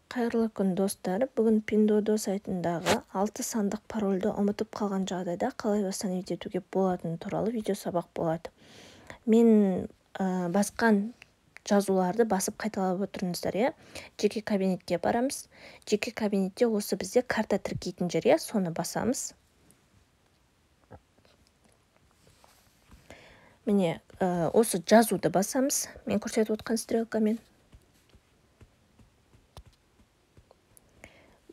Қайырлы күн, достар! Бүгін Pinduoduo сайтындағы 6 сандық парольді ұмытып қалған жағдайда қалай восстановить етуге болатыны туралы видео сабақ болады. Мен басқан жазуларды басып қайталап отырыңыздар, иә. Жеке кабинетке барамыз. Жеке кабинетте осы бізде карта тіркейтін жер, иә, соны басамыз. Міне, осы жазуды басамыз. Мен көрсетіп отқан стрелкамен.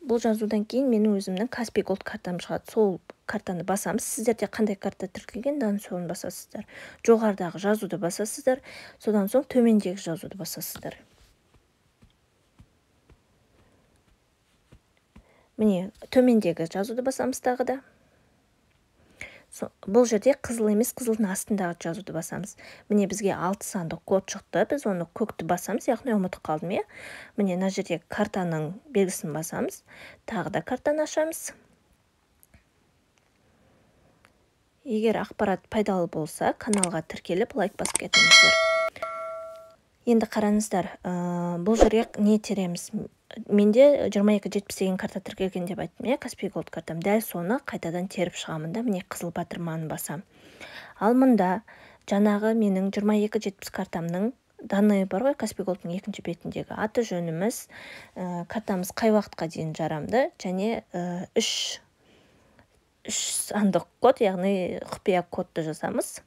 Бұл жазудан кейін менің өзімнің Kaspi Gold картам шығады. Сол картаны басамыз. Сіздерде қандай карта тіркелген, дан соны басасыздар. Жоғарыдағы жазуды басасыздар. Содан соң төмендегі жазуды басасыздар. Міне, төмендегі жазуды басамыз тағы да. Бұл жерде қызыл емес, қызылдың астындағы жазуды басамыз. Міне, бізге 6 сандық код шықты. Біз оны көкті басамыз, яғни ұмытып қалдым, иә. Міне, мына жерде картаның белгісін басамыз. Тағы да картаны ашамыз. Егер ақпарат пайдалы болса, каналға тіркеліп, лайк басып кетіңіздер. Енді қараңыздар, бұл жерге не тереміз? Менде 2270 деген карта тіркелген деп айттым, иә, Kaspi Gold картам. Дәл соны қайтадан теріп шығамын да, міне қызыл батырманы басам. Ал мұнда жаңағы менің 2270 картамның данные бар ғой, Kaspi Gold'ның екінші бетіндегі аты жөніміз, картамыз қай уақытқа дейін жарамды және үш сандық код, яғни құпия кодты жазамыз.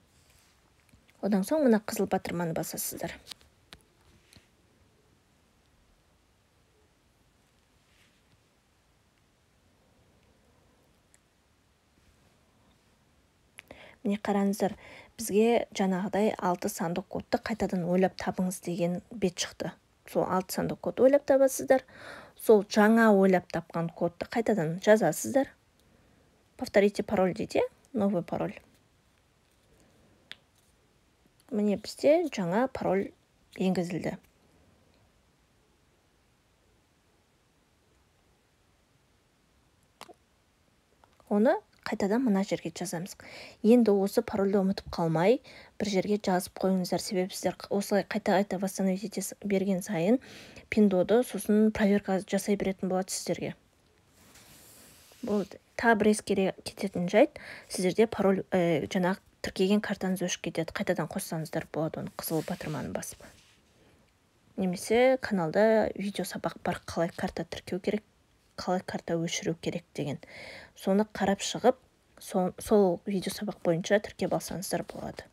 Одан соң мына қызыл батырманы басасыздар. Міне қараңыздар, бізге жаңағыдай 6 сандық кодты қайтадан ойлап табыңыз деген бет шықты. Сол 6 сандық кодты ойлап табасыздар. Сол жаңа ойлап тапқан кодты қайтадан жазасыздар. Повторите пароль дейді, новый пароль. Міне бізде жаңа пароль енгізілді. Оны қайтадан мына жерге жазамыз. Енді осы парольді ұмытып қалмай бір жерге жазып қойыңыздар. Себебі сіздер осылай қайта-қайта восстановить ете берген сайын Pinduoduo сосын проверка жасай беретін болады сіздерге. Болды. Тағы бір ескере кететін жайт, сіздерде пароль, жаңағы тіркеген картаңыз өшіп кетеді. Қайтадан қоссаңыздар болады оны қызыл батырманы басып. Немесе каналда видео сабақ бар, қалай карта тіркеу керек, қалай карта өшіру керек деген. Соны қарап шығып, сол видео сабақ бойынша тіркеп алсаңыздар болады.